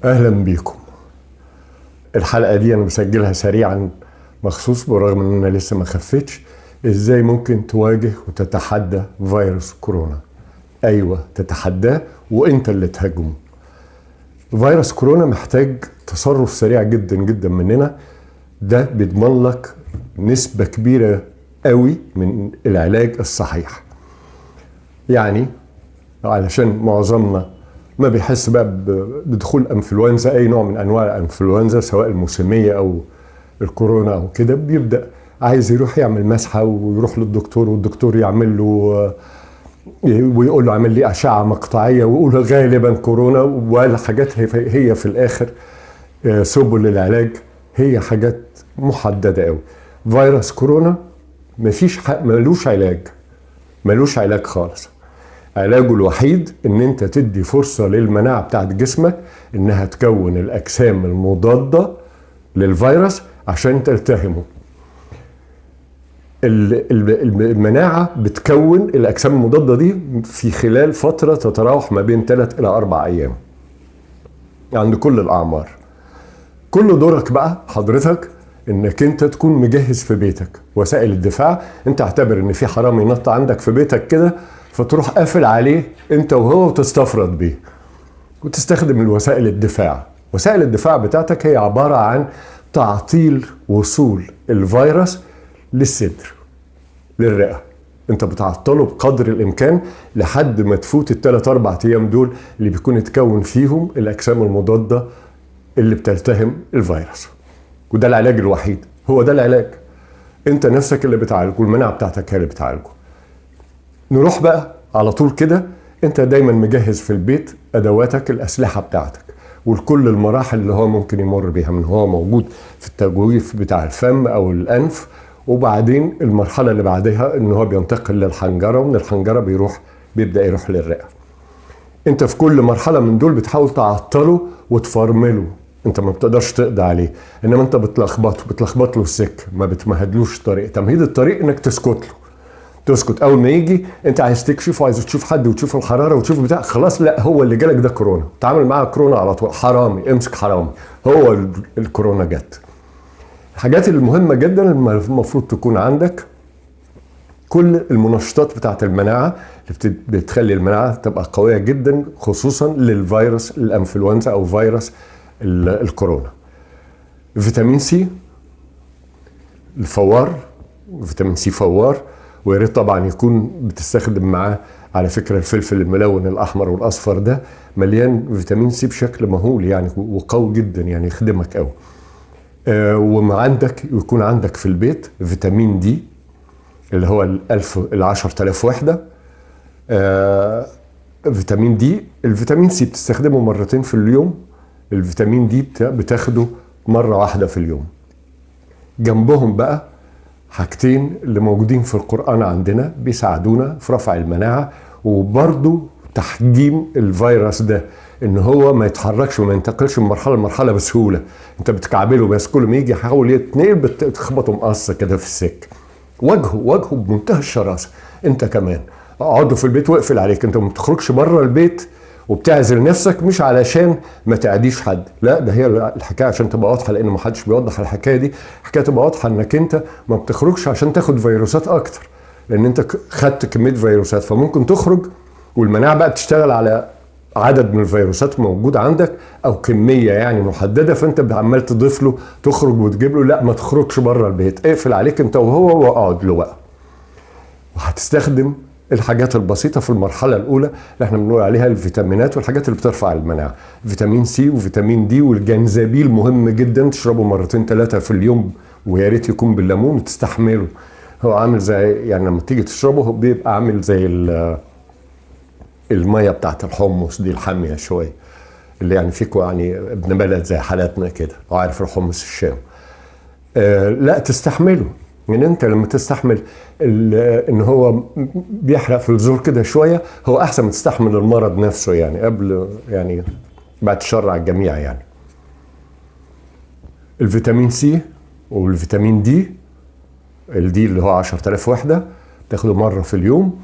اهلا بيكم. الحلقة دي انا بسجلها سريعا مخصوص برغم ان انا لسه ما خفتش. ازاي ممكن تواجه وتتحدى فيروس كورونا؟ ايوه تتحداه وانت اللي تهاجمه. فيروس كورونا محتاج تصرف سريع جدا جدا مننا، ده بيضمن لك نسبة كبيرة قوي من العلاج الصحيح. يعني علشان معظمنا ما بيحس بقى بدخول انفلونزا، اي نوع من انواع الانفلونزا سواء الموسمية او الكورونا او كده، بيبدا عايز يروح يعمل مسحه ويروح للدكتور، والدكتور يعمل له ويقول له اعمل لي اشعه مقطعيه ويقول غالبا كورونا، والحاجات هي في الاخر سبل العلاج هي حاجات محددة قوي. فيروس كورونا مفيش، ملوش علاج، ملوش علاج خالص. علاجه الوحيد ان انت تدي فرصة للمناعة بتاعت جسمك انها تكون الاجسام المضادة للفيروس عشان تلتهمه. المناعة بتكون الاجسام المضادة دي في خلال فترة تتراوح ما بين 3 الى 4 ايام عند كل الاعمار. كل دورك بقى حضرتك انك انت تكون مجهز في بيتك وسائل الدفاع. انت اعتبر ان في حرامي نط عندك في بيتك كده، فتروح قافل عليه انت وهو وتستفرد بيه وتستخدم الوسائل الدفاع. وسائل الدفاع بتاعتك هي عبارة عن تعطيل وصول الفيروس للصدر للرئة. انت بتعطله بقدر الامكان لحد ما تفوت الثلاث اربع ايام دول اللي بيكون اتكون فيهم الاجسام المضادة اللي بتلتهم الفيروس. وده العلاج الوحيد، هو ده العلاج. انت نفسك اللي بتعالجه، المناعة بتاعتك هي اللي بتعالجه. نروح بقى على طول كده، انت دايما مجهز في البيت ادواتك، الاسلحة بتاعتك، والكل المراحل اللي هو ممكن يمر بيها من هو موجود في التجويف بتاع الفم او الانف، وبعدين المرحلة اللي بعدها ان هو بينتقل للحنجره، ومن الحنجرة بيبدا يروح للرئه. انت في كل مرحلة من دول بتحاول تعطله وتفرمله، انت ما بتقدرش تقضي عليه، انما انت بتلخبطه، بتلخبط له السكة، ما بتمهدلوش الطريق. تمهيد الطريق انك تسكت له، تسكت اول ما يجي. انت عايز تكشف وعايز تشوف حد وتشوف الحرارة وتشوف بتاع، خلاص لا هو اللي جالك ده كورونا، تعامل معاه كورونا على طول، حرامي امسك حرامي، هو الكورونا جت. الحاجات المهمة جدا المفروض تكون عندك كل المنشطات بتاعت المناعة اللي بتخلي المناعة تبقى قوية جدا، خصوصا للفيروس الانفلونزا او فيروس الكورونا. فيتامين سي الفوار، فيتامين سي فوار، ويا ريت طبعا يكون بتستخدم معاه على فكرة الفلفل الملون الاحمر والاصفر، ده مليان فيتامين سي بشكل مهول يعني وقوي جدا، يعني يخدمك قوي. وما عندك يكون عندك في البيت فيتامين دي اللي هو ال 10000 وحده. فيتامين دي، الفيتامين سي بتستخدمه مرتين في اليوم، الفيتامين دي بتاخده مرة واحدة في اليوم. جنبهم بقى حاجتين اللي موجودين في القرآن عندنا بيساعدونا في رفع المناعة وبرضو تحجيم الفيروس ده، ان هو ما يتحركش وما ينتقلش من مرحلة لمرحلة بسهولة. انت بتكعبله بس، كل ما يجي يحاول يتنقل بتخبطه مقص كده في السكة. واجهه بمنتهى الشراسة. انت كمان اقعدوا في البيت واقفل عليك، انت ما بتخرجش بره البيت وبتعزل نفسك، مش علشان ما تعديش حد، لا ده هي الحكاية عشان تبقى واضحة، لان ما حدش بيوضح الحكاية دي. الحكاية تبقى واضحة انك انت ما بتخرجش عشان تاخد فيروسات اكتر، لان انت خدت كمية فيروسات، فممكن تخرج والمناعة بقى بتشتغل على عدد من الفيروسات موجود عندك او كمية يعني محددة، فانت عمال تضيف له، تخرج وتجيب له. لا ما تخرجش بره البيت، اقفل عليك انت وهو واقعد له بقى. وهتستخدم الحاجات البسيطة في المرحلة الأولى اللي احنا بنقول عليها الفيتامينات والحاجات اللي بترفع المناعة، فيتامين سي وفيتامين دي، والجنزبيل مهم جدا تشربه مرتين ثلاثة في اليوم، ويا ريت يكون بالليمون وتستحمله. هو عامل زي يعني لما تيجي تشربه هو بيبقى عامل زي المية بتاعت الحمص دي الحامية شوية، اللي يعني فيكم يعني ابن بلد زي حالاتنا كده وعارف الحمص الشام. لا تستحمله، يعني انت لما تستحمل ان هو بيحرق في الزور كده شوية، هو احسن ما تستحمل المرض نفسه يعني قبل يعني بعد الشر على الجميع يعني. الفيتامين سي والفيتامين دي، الدي اللي هو 10000 وحده بتاخده مرة في اليوم،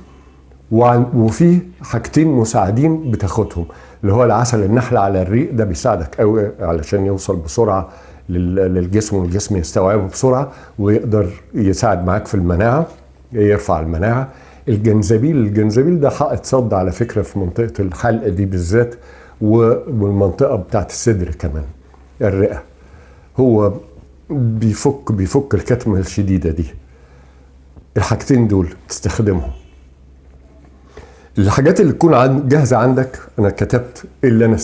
وفي حاجتين مساعدين بتاخدهم، اللي هو العسل النحل على الريق، ده بيساعدك قوي علشان يوصل بسرعة للجسم والجسم يستوعبه بسرعة ويقدر يساعد معاك في المناعة، يرفع المناعة. الجنزبيل ده حائط صد على فكرة في منطقة الحلق دي بالذات، والمنطقة بتاعت الصدر كمان، الرئة. هو بيفك الكتمه الشديدة دي. الحاجتين دول تستخدمهم. الحاجات اللي تكون جاهزة عندك، انا كتبت اللي انا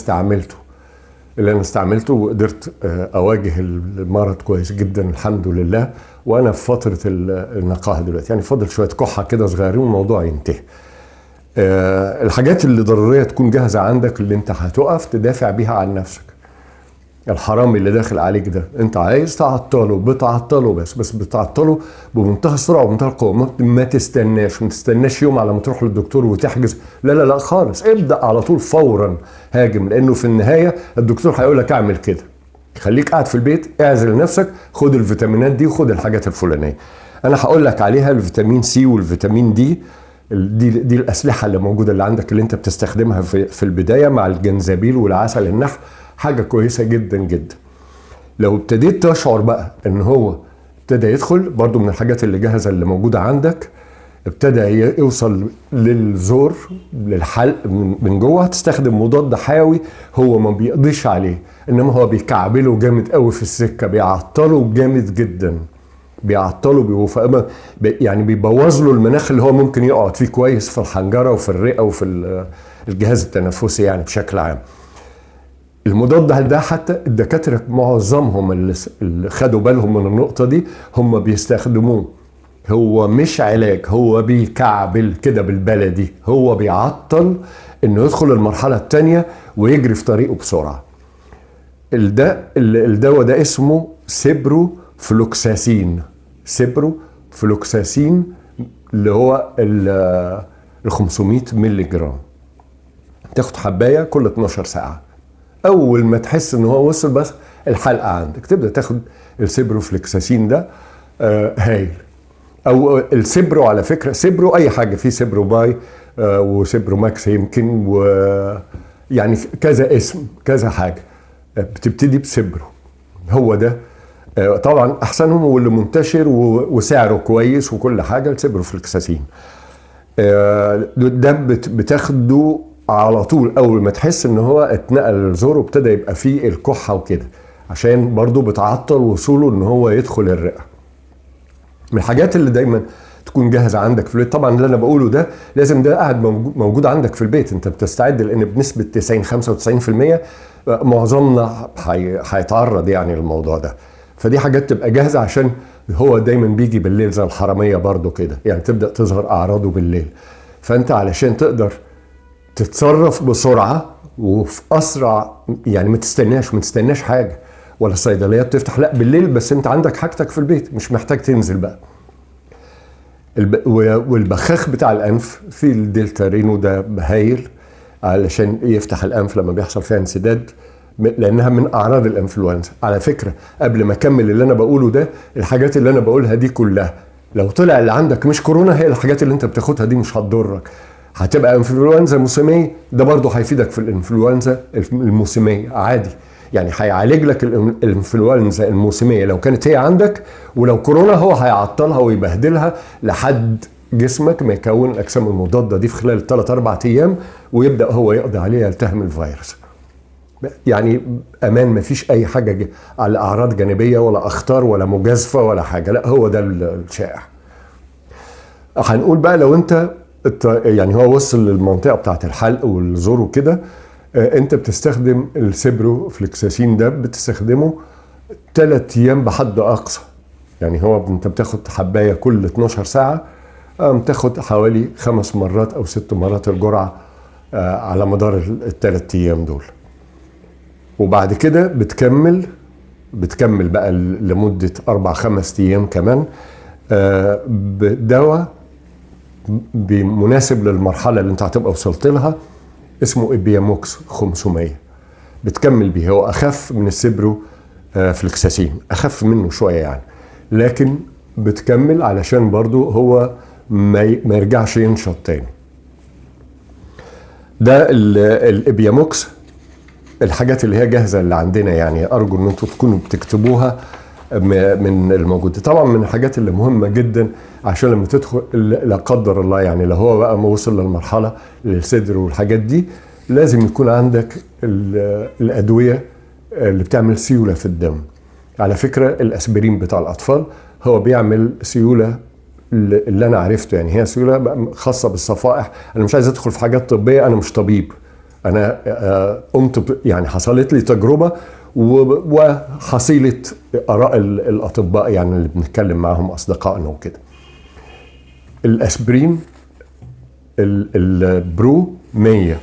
استعملته، وقدرت اواجه المرض كويس جدا الحمد لله، وانا في فترة النقاهه دلوقتي، يعني فاضل شوية كحه كده صغيرين والموضوع ينتهي. الحاجات اللي ضرورية تكون جاهزة عندك، اللي انت هتقف تدافع بيها عن نفسك. الحرامي اللي داخل عليك ده انت عايز تعطله، بتعطله بس بتعطله بمنتهى السرعة وبمنتهى القوة. ما تستناش يوم على ما تروح للدكتور وتحجز، لا لا لا خالص، ابدا على طول فورا هاجم، لانه في النهاية الدكتور هيقول لك اعمل كده. خليك قاعد في البيت، اعزل نفسك، خد الفيتامينات دي وخد الحاجات الفلانية انا هقول لك عليها، الفيتامين سي والفيتامين دي، دي الاسلحة اللي موجودة اللي عندك اللي انت بتستخدمها في البداية مع الجنزبيل والعسل النحل، حاجة كويسة جدا جدا. لو ابتديت تشعر بقى ان هو ابتدى يدخل، برضو من الحاجات اللي جاهزة اللي موجودة عندك، ابتدى يوصل للزور للحلق من جوه، هتستخدم مضاد حيوي. هو ما بيقضيش عليه، انما هو بيكعبله جامد قوي في السكة، بيعطله جامد جدا، بيعطله، يعني بيبوظ له المناخ اللي هو ممكن يقعد فيه كويس في الحنجرة وفي الرئة وفي الجهاز التنفسي يعني بشكل عام. المضاد ده حتى الدكاترة معظمهم اللي خدوا بالهم من النقطة دي هم بيستخدموه. هو مش علاج، هو بيكعبل كده بالبلدي، هو بيعطل انه يدخل المرحلة الثانية ويجري في طريقه بسرعة. الدواء ده اسمه سيبروفلوكساسين، سيبروفلوكساسين اللي هو ال 500 مللي جرام، تاخد حبايه كل 12 ساعة. اول ما تحس ان هو وصل بس الحلقة عندك تبدا تاخد السيبروفلوكساسين ده. هايل. او السيبرو على فكرة، سيبرو اي حاجة، في سيبرو باي وسيبرو ماكس يمكن، و يعني كذا اسم كذا حاجة، بتبتدي بسيبرو. هو ده طبعا احسنهم واللي منتشر وسعره كويس وكل حاجة، السيبروفلوكساسين. ده بتاخده على طول اول ما تحس ان هو اتنقل للزور وابتدى يبقى فيه الكحه وكده، عشان برضو بتعطل وصوله ان هو يدخل الرئة. من الحاجات اللي دايما تكون جاهزة عندك في البيت، طبعا اللي انا بقوله ده لازم ده قاعد موجود عندك في البيت، انت بتستعد، لان بنسبة 90 95% معظمنا هيتعرض يعني للموضوع ده. فدي حاجات تبقى جاهزة، عشان هو دايما بيجي بالليل زي الحرامية برضو كده، يعني تبدا تظهر اعراضه بالليل. فانت علشان تقدر تتصرف بسرعة وفي اسرع، يعني ما تستناش حاجة ولا الصيدلية بتفتح، لا بالليل بس انت عندك حاجتك في البيت، مش محتاج تنزل بقى. والبخاخ بتاع الانف في الدلتا رينو ده هايل علشان يفتح الانف لما بيحصل فيها انسداد، لانها من اعراض الانفلونزا. على فكرة قبل ما اكمل اللي انا بقوله ده، الحاجات اللي انا بقولها دي كلها لو طلع اللي عندك مش كورونا، هي الحاجات اللي انت بتاخدها دي مش هتضرك. هتبقى انفلونزا موسميه، ده برضه هيفيدك في الانفلونزا الموسمية عادي، يعني هيعالج لك الانفلونزا الموسمية لو كانت هي عندك، ولو كورونا هو هيعطلها ويبهدلها لحد جسمك ما يكون الاجسام المضادة دي في خلال 3-4 ايام، ويبدا هو يقضي عليها، يلتهم الفيروس. يعني امان، ما فيش اي حاجة على اعراض جانبيه ولا اخطار ولا مجازفة ولا حاجة، لا هو ده الشائع. هنقول بقى لو انت يعني هو وصل للمنطقة بتاعت الحلق والزور وكده، انت بتستخدم السيبروفلوكساسين ده، بتستخدمه 3 ايام بحد اقصى. يعني هو انت بتاخد حبايه كل 12 ساعة، بتاخد حوالي 5 مرات او 6 مرات الجرعة على مدار ال3 ايام دول. وبعد كده بتكمل بقى لمدة 4-5 ايام كمان بدواء مناسب للمرحلة اللي انت هتبقى وصلت لها، اسمه ابياموكس 500. بتكمل بيه، هو اخف من السيبرو فلوكساسين، اخف منه شوية يعني، لكن بتكمل علشان برضو هو ما يرجعش ينشط تاني. ده الابياموكس، الحاجات اللي هي جاهزة اللي عندنا يعني، ارجو ان انتوا تكونوا بتكتبوها من الموجود. طبعا من الحاجات اللي مهمة جدا عشان لما تدخل لا قدر الله يعني لو هو بقى ما وصل للمرحلة للصدر والحاجات دي، لازم يكون عندك الادوية اللي بتعمل سيولة في الدم. على فكرة الاسبرين بتاع الاطفال هو بيعمل سيولة، اللي انا عرفته يعني هي سيولة خاصة بالصفائح. انا مش عايز ادخل في حاجات طبية، انا مش طبيب، انا قمت يعني حصلت لي تجربه وحصيله اراء الاطباء يعني اللي بنتكلم معاهم اصدقائنا وكده. الاسبرين البرو 100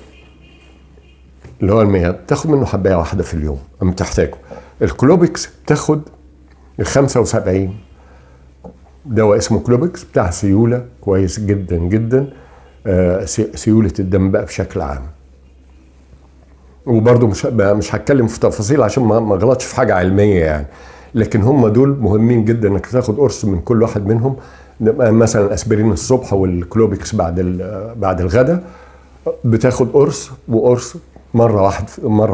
اللي هو ال100 بتاخد منه حبايه واحدة في اليوم اما تحتاجه. الكلوبكس بتاخد ال 75، دواء اسمه كلوبكس بتاع سيولة كويس جدا جدا، سيولة الدم بقى بشكل عام. وبرضه مش هتكلم في تفاصيل عشان ما اغلطش في حاجة علمية يعني، لكن هم دول مهمين جدا انك تاخد قرص من كل واحد منهم، مثلا اسبرين الصبح والكلوبكس بعد الغداء، بتاخد قرص وقرص مرة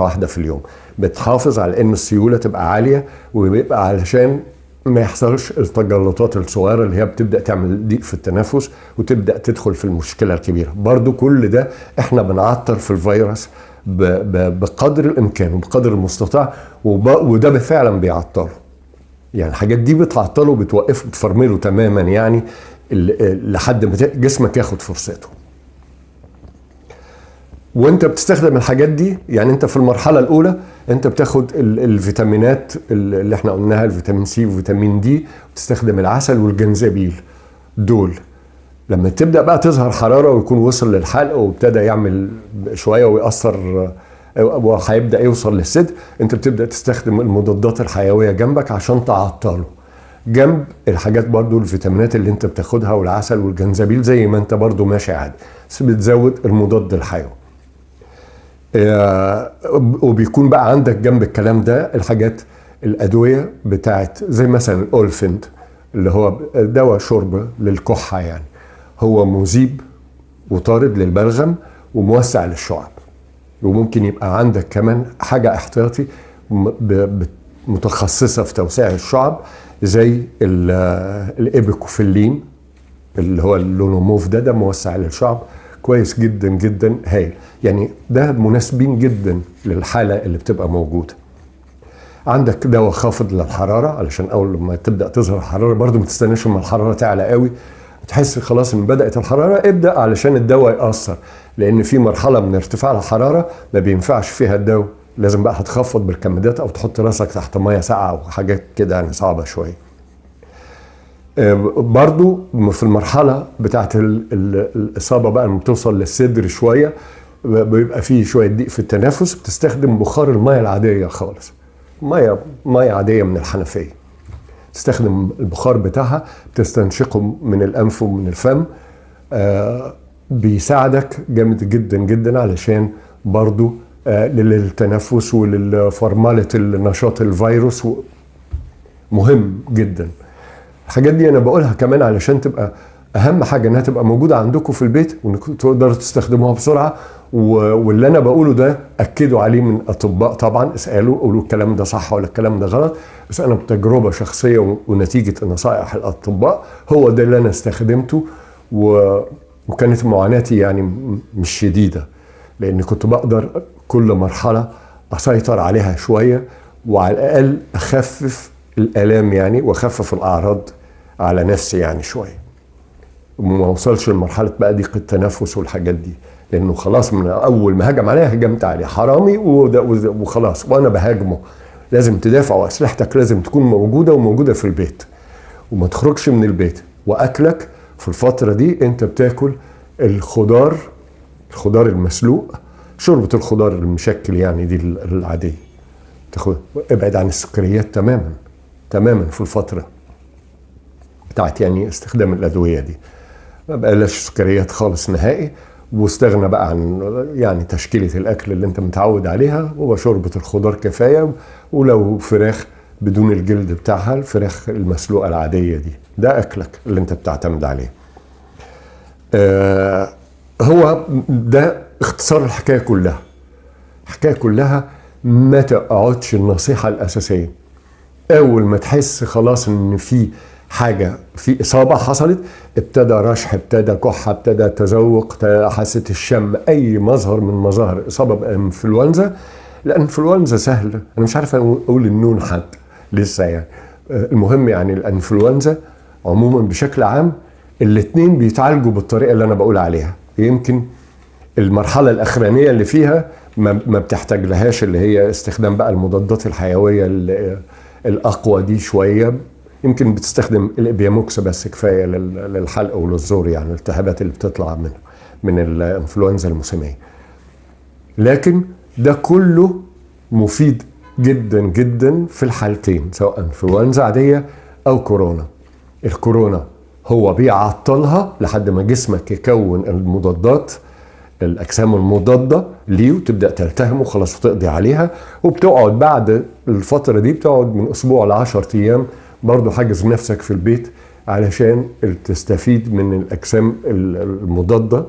واحدة في اليوم. بتحافظ على ان السيولة تبقى عالية، وبيبقى علشان ما يحصلش التجلطات الصغيرة اللي هي بتبدا تعمل ضيق في التنفس وتبدا تدخل في المشكلة الكبيرة. برضو كل ده احنا بنعطر في الفيروس بقدر الامكان وبقدر المستطاع، وده فعلا بيعطله يعني. الحاجات دي بتعطله وبتوقفه بتفرمله تماما يعني لحد ما جسمك ياخد فرصته. وانت بتستخدم الحاجات دي يعني، انت في المرحلة الاولى انت بتاخد الفيتامينات اللي احنا قلناها، الفيتامين سي وفيتامين دي، وتستخدم العسل والجنزبيل. دول لما تبدا بقى تظهر حرارة ويكون وصل للحلق وابتدى يعمل شوية ويأثر وهيبدا يوصل للصدر، انت بتبدا تستخدم المضادات الحيوية جنبك عشان تعطله، جنب الحاجات برضو الفيتامينات اللي انت بتاخدها والعسل والجنزبيل زي ما انت برضو ماشي عادي، بس بتزود المضاد الحيوي. وبيكون بقى عندك جنب الكلام ده الحاجات الأدوية بتاعت زي مثلا الأولفنت اللي هو دواء شرب للكحة يعني، هو مذيب وطارد للبلغم وموسع للشعب. وممكن يبقى عندك كمان حاجة احتياطي متخصصة في توسيع الشعب زي الإبيكوفيلين اللي هو اللونوموف، ده موسع للشعب كويس جدا جدا هايل يعني، ده مناسبين جدا للحالة اللي بتبقى موجودة. عندك دواء خافض للحرارة علشان أول ما تبدأ تظهر الحرارة برضو ما تستناش لما الحرارة تعلى قوي، تحس خلاص إن بدأت الحرارة ابدأ علشان الدواء يأثر، لأن في مرحلة من ارتفاع الحرارة ما بينفعش فيها الدواء، لازم بقى هتخفض بالكمادات أو تحط راسك تحت مية ساقعة وحاجات كده يعني صعبة شوية. برضو في المرحلة بتاعت الإصابة بقى لما بتوصل للصدر شوية بيبقى فيه شوية ضيق في التنفس، بتستخدم بخار المية العادية خالص، مية عادية من الحنفية، تستخدم البخار بتاعها، بتستنشقه من الأنف ومن الفم، بيساعدك جامد جدا جدا علشان برضو للتنفس وللفرملة النشاط الفيروس، مهم جدا. الحاجات دي انا بقولها كمان علشان تبقى اهم حاجة انها تبقى موجودة عندكم في البيت وانكم تقدروا تستخدموها بسرعة. واللي انا بقوله ده اكدوا عليه من اطباء طبعا، اسالوا قولوا الكلام ده صح ولا الكلام ده غلط، بس انا بتجربه شخصية ونتيجة نصائح الاطباء هو ده اللي انا استخدمته، وكانت معاناتي يعني مش شديدة، لان كنت بقدر كل مرحلة اسيطر عليها شوية وعلى الاقل اخفف الالام يعني واخفف الاعراض على نفسي يعني شوية، وما وصلش لمرحلة بقى ضيق التنفس والحاجات دي، لانه خلاص من اول ما هجم عليها هجمت عليه حرامي وخلاص وانا بهاجمه. لازم تدافع واسلحتك لازم تكون موجودة وموجودة في البيت وما تخرجش من البيت. واكلك في الفترة دي انت بتاكل الخضار المسلوق، شوربة الخضار المشكل يعني دي العادية، تاخد، ابعد عن السكريات تماما تماما في الفترة بتاعت يعني استخدام الادوية دي، ما بقلاش سكريات خالص نهائي، واستغنى بقى عن يعني تشكيله الاكل اللي انت متعود عليها، هو شوربة الخضار كفاية، ولو فراخ بدون الجلد بتاعها، الفراخ المسلوقه العادية دي، ده اكلك اللي انت بتعتمد عليه. هو ده اختصار الحكاية كلها. الحكاية كلها ما تقعدش. النصيحة الاساسية، اول ما تحس خلاص ان في حاجة، في اصابه حصلت، ابتدى رشح، ابتدى كحه، ابتدى تذوق، حاسه الشم، اي مظهر من مظاهر اصابه بانفلونزا. الانفلونزا سهلة، انا مش عارف اقول النون حد لسه يعني. المهم يعني الانفلونزا عموما بشكل عام الاثنين بيتعالجوا بالطريقة اللي انا بقول عليها. يمكن المرحلة الاخرانية اللي فيها ما بتحتاج لهاش، اللي هي استخدام بقى المضادات الحيوية الاقوى دي شوية، يمكن بتستخدم الابياموكس بس كفاية للحلق وللزور، يعني الالتهابات اللي بتطلع من الانفلونزا الموسمية. لكن ده كله مفيد جدا جدا في الحالتين، سواء انفلونزا عادية او كورونا. الكورونا هو بيعطلها لحد ما جسمك يكون المضادات، الاجسام المضادة ليه، وتبدا تلتهمه خلاص وتقضي عليها. وبتقعد بعد الفترة دي، بتقعد من اسبوع ل10 ايام برضو حاجز نفسك في البيت علشان تستفيد من الاجسام المضادة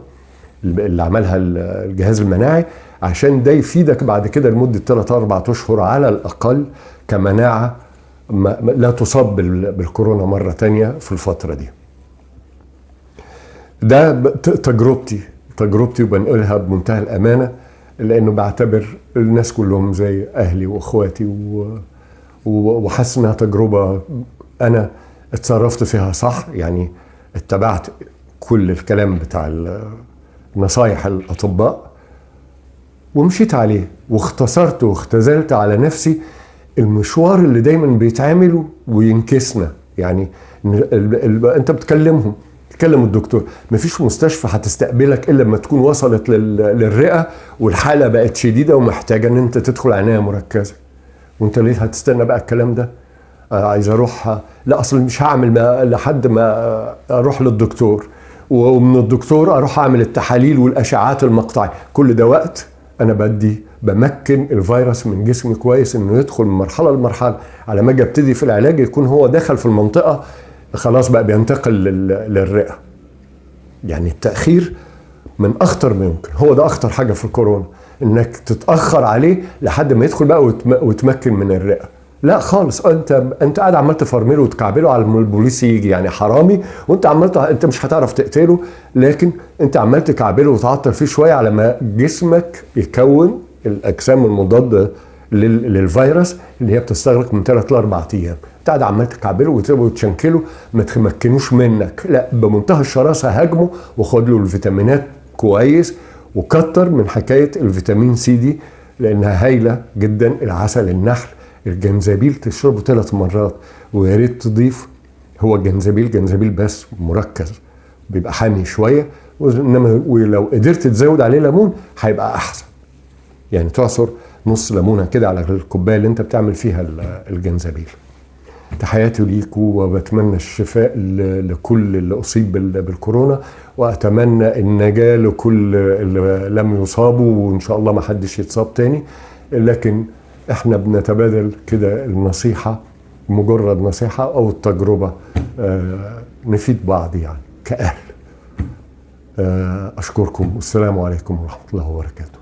اللي عملها الجهاز المناعي، عشان ده يفيدك بعد كده لمدة 3-4 اشهر على الاقل كمناعه لا تصاب بالكورونا مرة تانية في الفترة دي. ده تجربتي وبنقولها بمنتهى الامانة، لانه بعتبر الناس كلهم زي اهلي واخواتي، وحاسس انها تجربه انا اتصرفت فيها صح، يعني اتبعت كل الكلام بتاع نصايح الاطباء ومشيت عليه، واختصرت واختزلت على نفسي المشوار اللي دايما بيتعمله وينكسنا. يعني انت بتكلمهم، تكلم الدكتور، مفيش مستشفى هتستقبلك الا لما تكون وصلت للرئه والحالة بقت شديدة ومحتاجة ان انت تدخل عناية مركزه. وانت ليه هتستنى بقى الكلام ده؟ عايز اروح، لا اصل مش هعمل لحد ما اروح للدكتور، ومن الدكتور اروح اعمل التحاليل والاشعاعات المقطعيه. كل ده وقت انا بمكن الفيروس من جسمي كويس انه يدخل من مرحلة لمرحلة، على ما اجي ابتدي في العلاج يكون هو دخل في المنطقة خلاص بقى بينتقل للرئه. يعني التاخير من اخطر ما يمكن، هو ده اخطر حاجة في الكورونا، انك تتاخر عليه لحد ما يدخل بقى وتمكن من الرئة. لا خالص، انت قاعد عمال تفرمله وتكعبله على البوليس يجي، يعني حرامي، وانت عمال انت مش هتعرف تقتله، لكن انت عمال تكعبله وتعطل فيه شوية على ما جسمك يكون الاجسام المضادة للفيروس اللي هي بتستغرق من 3 ل 4 ايام. انت قاعد عمال تكعبله وتشنكله، ما تمكنوش منك، لا بمنتهى الشراسه هاجمه وخد له الفيتامينات كويس، وكتر من حكاية الفيتامين سي دي لانها هايلة جدا. العسل النحل، الجنزبيل تشربه 3 مرات، ويا ريت تضيف، هو الجنزبيل جنزبيل بس مركز بيبقى حامي شوية، انما ولو قدرت تزود عليه ليمون هيبقى احسن. يعني تعصر نص ليمونه كده على الكوباية اللي انت بتعمل فيها الجنزبيل. تحياتي ليكم، وبتمنى الشفاء لكل اللي اصيب بالكورونا، واتمنى النجاة لكل اللي لم يصابوا، وان شاء الله ما حدش يتصاب تاني. لكن احنا بنتبادل كده النصيحة، مجرد نصيحة او التجربة، نفيد بعض يعني كأهل. اشكركم، والسلام عليكم ورحمة الله وبركاته.